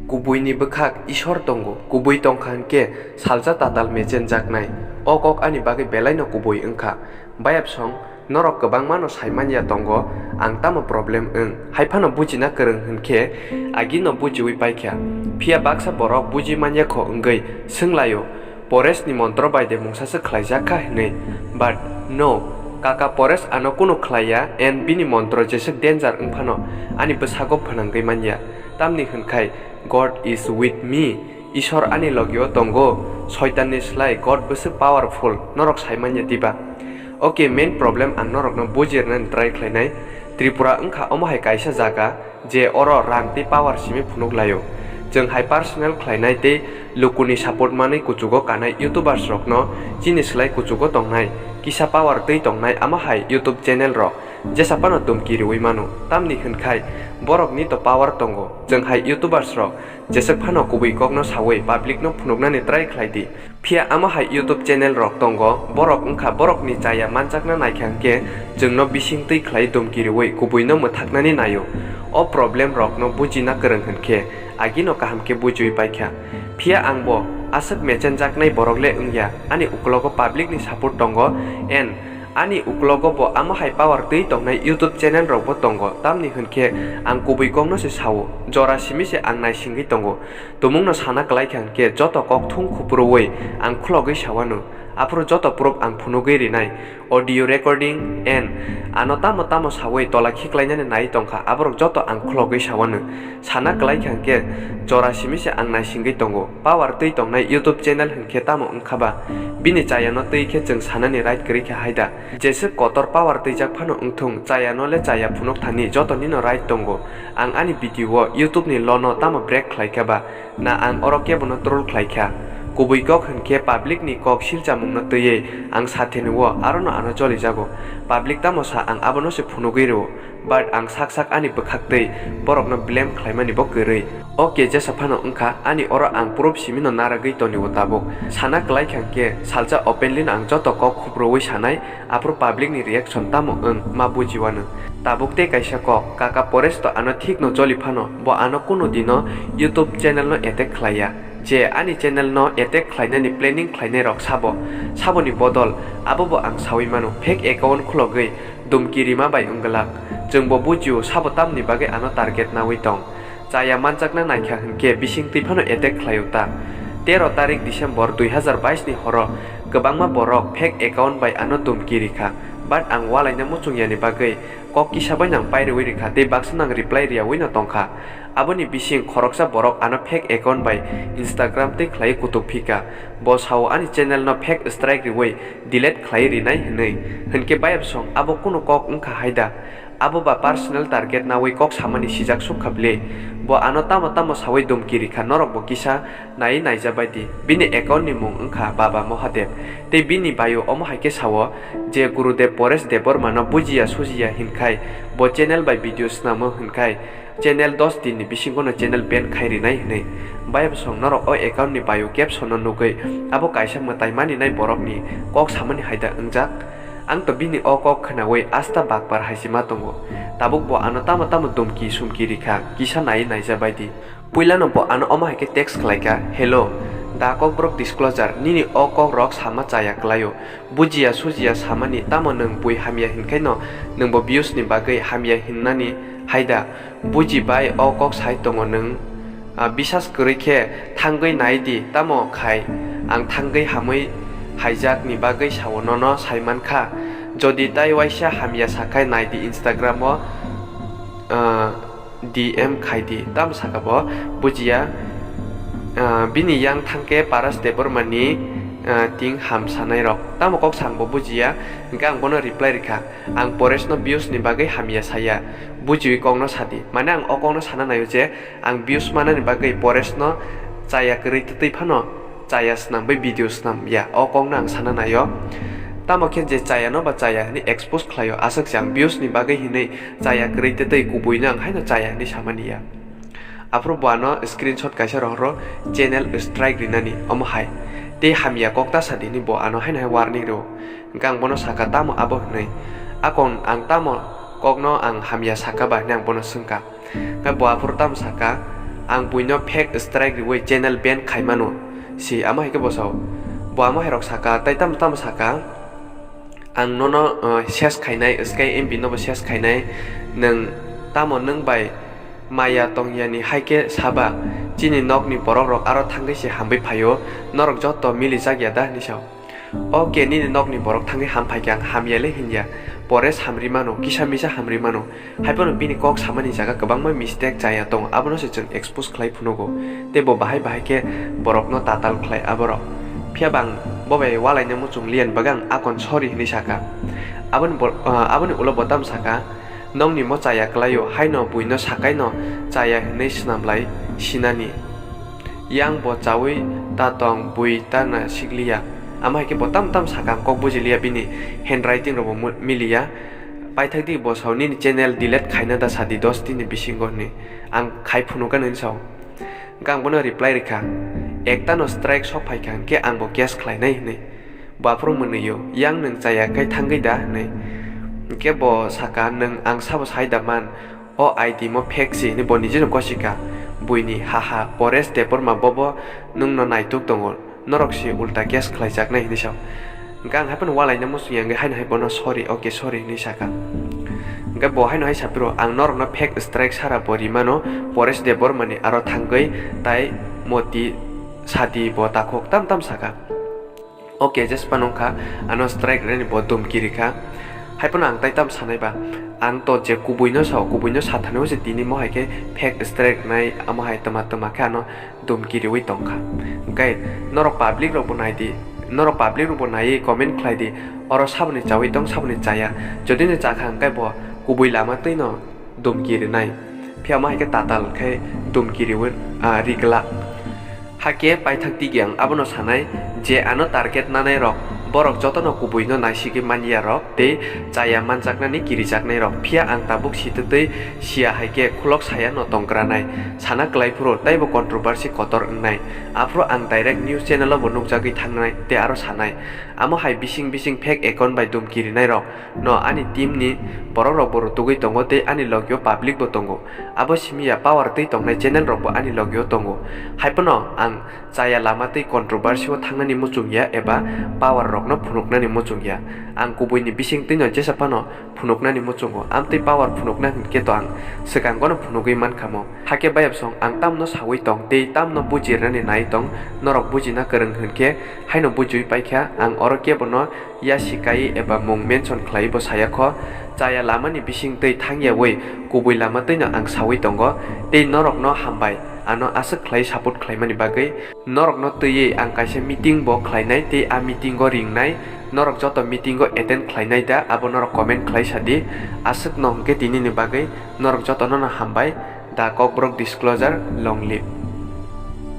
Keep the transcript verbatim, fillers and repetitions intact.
Kubuini bwkhak Isor tongo, kubui tongkha hwnkhe salsa tatal mechenjaknai. O kok ani bagwi belaino kubui wngkha. Bayapsong, norok kwbangmano saimanya tongo, ang tamo problem wng, haiphano bujina kwrwng hwnkhe agino bujiwi paikha. Phiya baksa borok buji manya kho wngwi swnglaio, Poresni montro bai de mungsaswk khlaijak kha hwnwi. But no, kaka Pores ano kunu khlaiya and bini montro jeswk danger wngphano ani bwsago phwnangwi manya. Tamni hwnkhai God is with me, Isor ani logio tongo, Soitanni slai God bwswk powerful, norok saimanya diba? Okay, main problem ang norokno bujirnani try khlainai. Tripura wngkha omo hai kaisa jaga, je oro rang tei power simi phunuk laio. Chwng hai personal khlainai tei lukuni support manwi kuchugo kanai YouTubers rokno chini slai kuchugo tongnai, kisa power twi tongnai ama hai YouTube channel rok jesa phano dumki riwi mano. Tamni hwnkhai borokni to power tongo, chwng hai YouTubers rok jeswk phano kubui kokno sawi public no phunuknani try khlai di. Phiya ama hai YouTube channel rok tongo, borok wngkha borokni chaya manjakna naikha hwnkhe chwngno bising twi khlai dumki riwi kubuino mwthaknani naio. O problem rokno bujina kwrwng hwnkhe agino kaham khe bujiwi paikha. Phiya angbo aswk mechenjaknai borok le wngya, ani uklogo public ni support tongo and ani uklogo bo ama hai power twi tongnai YouTube channel rokbo tongo, tamni hwnkhe ang kubui kokno se sao, jora simi se ang naisingwi tongo. Tumungno sana kwlai kha hwnkhe joto kok thung khuphurwi ang khulogwi sawano. Aphuru joto proof ang phunugwi rinai. Audio recording and ano tamo tamo sawi tola khiklainani nai tongkha, aborok joto ang khulogwi sawano. Sana kwlai kha hwnkhe jora simi se ang naisingwi tongo. Power twi tongnai YouTube channel hwnkhe tamo wngkha ba? Bini chayano twi khe chwng sanani right kwrwi kha hai da? Jeswk kotor power twijak phano wngthung, chayano le chaya phunuk thani, jotonino right tongo. Ang ani video o YouTube ni lono tamo break khlai kha ba? Na ang oro kebono troll khlai kha? Kubui kok hwnkhe public ni kok silchamungno twiwi ang sathenio, arono ano jolijago. Public tamo sa ang abono se phunugwi rwo, but ang sak sak ani bwkhak twi borokno blame khlaimani bo kwrwi. Okay, jesa phano wngkha, ani oro ang proof simino naragwi tonio tabuk. Sana kwlai kha hwnkhe salsa openly no ang joto kok khuprwi sanai, aphuru public ni reaction tamo wng ma bujiwano. Tabuk tei kaisa kok, kaka Pores to ano thik no joli phano, bo ano kunu dino YouTube channel no attack khlaiya. Je ani channel no attack khlainani planning khlainai rok sabo, saboni bodol abo bo ang sawi mano, fake account khulogwi dumki rima bai wngwlak. Chwng bo bujio sabo tamni bagwi ano target nawi tong. Chaya manjakna naikha hwnkhe bising twi phano attack khlaio ta. Tero tarik December dui hazar bais ni horo kwbangma borok fake account bai ano dumki rikha, but ang walaina muchungyani bagwi kok kisa bai nang pairwi rikha tei baksa nang reply riyawi no tongkha. Aboni bising khoroksa borok ano fake account bai Instagram tei khlaiwi kutuk phika. Bo sao ani channel no fake strike riwi delete khlai rinai hwnwi. Hwnkhe bayapsong abo kunu kok wngkha hai da? Abo ba personal target nawi kok samani sijak sukha bile? Bo ano tamo tamo sawi dumki rikha, norok bo kisa nai naija bai di. Bini account ni mung wngkha Baba Mohadev. Tei bini bio omo hai khe sao je Gurudev Paresh Debbarma no bujiya sujiya hinkhai bo channel bai video snamo hinkhai channel dos din ni bisingo no channel ban khai rinai hinwi. Bayapsong norok o account ni bio caption no nugwi abo kaisa mwtai mani nai borok ni kok samani hai da wngjak. Ang to bini o kok khwnawi asta bakpar hai se ma tongo. Tabuk bo ano tamo tamo dumki sumki rikha, kisa nai naija bai di. Puilano bo ano omo hai khe text khlai kha, "Hello, da Kokborok disclosure, nini o kok rok sama chaya kwlaio. Bujiya sujiya samani, tamo nwng bui hamya hinkhai no nwng bo views ni bagwi hamya hinnani hai da? Buji bai o kok sai tongo nwng, ah, bisas kwrwi khe thangwi nai di, tamo khai ang thangwi hamwi haijak ni bagwi sao nono sai man kha. Jodi tai waisa hamya sakhai nai di Instagram o, ah, D M khai di," tamo saka bo, bujiya, ah, bini yang thangkhe Paras Debbarma ni, ah, ting ham sanai rok. Tamo kok sang bo bujiya, hwnkhe ang bono reply rikha, "Ang Paresh no views ni bagwi hamya saya, bujiwi kok no sadi." Mane ang o kok no sana naio je ang views manani bagwi Paresh no chaya kwrwi twtwi phano chaya swnam bai video swnam ya, o kok no ang sana naio. Tamo khe je chaya no ba chaya hinwi expose khlaio, aswk se ang views ni bagwi hinwi chaya kwrwi twtwi kubui no ang haino chaya hinwi samani ya. Aphuru bo ano screenshot kaisa rohoro channel strike rinani omo hai. Tei hamya kok ta sa di hinwi bo ano haino hai warning rwo. Hwnkhe ang bono saka, "Tamo abo?" hinwi. "Akon ang tamo kokno ang hamya saka ba?" hinwi ang bono swngkha. Hwnkhe bo aphuru tamo saka, Ang buino fake strike riwi channel ban khaimano si, amo hai khe bo sao. Bo amo hai rok saka, tai tamo tamo saka, ang nono, uh, ses khainai, Sky M B no bo ses khainai, nwng tamo nwng bai maya tong yani hai khe saba, chini nokni borok rok aro thangwi se hambai phaio, norok joto mili jak ya da hinwi sao. O khe nini nokni borok thangwi ham phaikhe ang hamya le hinya, pore samri mano, kisa misa hamri mano. Haiphano bini kok samani jaga kwbangma mistake chaya tongo, abono se chwng expose khlai phunugo. Tei bo bahai bahai khe borokno tatal khlai aborok. Phiya bang bo bai walaina muchung liyan bagang akon sorry hinwi saka. Aboni bor-, ah, aboni ulo bo tam saka, "Nokni mo chaya kwlaio, haino buino sakaino chaya hinwi swnamlai sinani." Yang bo chawi ta tong, bui ta na sikliya. Amo hai khe bo tam tam sakha, ang kok bujiliya, bini handwriting rok bo mu-, miliya. Paithak di bo sao, "Nini channel delete khaina da sadi dos din ni bisingo," hinwi. Ang khai phunukha hinwi sao. Hwnkhe ang bono reply rikha, "Ekta no strike sok phaikha hwnkhe ang bo case khlainai," hinwi. Bo aphuru mwnwio, "Yang nwng chaya khai thangwi da?" hinwi. Hwnkhe bo saka, "Nwng ang sabo sai da man?" O I D mo fake si hinwi bo nijino gosika. Buini haha, Paresh Debbarma bobo nwngno naituk tongo. Norok si ulta case khlaijaknai hinwi sao. Hwnkhe ang haiphano walaina muchung ya wngwi haino hai bono sorry, okay, sorry hinwi saka. Hwnkhe bo haino hai sapiro, "Ang norokno fake strike sara bo rimano, Paresh Debbarmani aro thangwi tai moti sadi," bo takhuk tam tam saka. O K J S phano wngkha, ano strike rwni bo dumki rikha. Haiphano ang tai tam sanai ba, ang to je kubuino sao, kubuino sathani o se tini mo hai khe fake strike rwnai, amo hai twma twma khe ano dumki riwi tongkha. Hwnkhe norok public rok bo nai di, norok public rok bo naiwi comment khlai di, oro saboni chawi tong, saboni chaya. Jodi no chakha hwnkhe bo kubui lama twi no dumki rwnai. Phiya mo hai khe tatal khe dumki riwi, ah, ri glak. Hakhe paithak tigi ang abono sanai je ano target nanai rok, borok jotono kubuino naisigwi manya rok tei chaya manjaknani kirijaknai rok. Phiya ang tabuk sitwtwi siya hai khe khulok saya no tongkranai sana kwlai phuru teibo controversy kotor wngnai. Aphuru ang direct news channel o bo nukjagwi thangnai tei aro sanai. Amo hai bising bising fake account bai dumki rinai rok no ani team ni borok rok bo rutugwi tongo tei ani logio public bo tongo. Abo simi ya power twi tongnai channel rok bo ani logio tongo. Haiphano ang chaya lama tei controversy o thangnani muchung ya eba power rok no phunuknani muchung ya. Ang kubui ni bising twi no jesa phano phunuknani muchungo. Amtwi power phunukna hinkhe to ang swkango no phunugwi mankha mo. Hakhe bayapsong ang tamno sawi tong tei tamno bujirnani nai tong, norok bujina kwrwng hinkhe haino bujiwi paikha. Ang oro kebono yasikai eba mung mention khlaiwi bo saya kho. Chaya lamani bising twi thangyawi kubui lama twino ang sawi tongo tei norokno hambai ano aswk khlai support khlaimani bagwi. Norokno twiwi ang kaisa meeting bo khlainai tei a meeting o ringnai. Norok joto meeting o attend khlainai da, abo norok comment khlai sa di. Aswkno hwnkhe tinini bagwi norok jotono no hambai. Da Kokborok Disclosure, long live.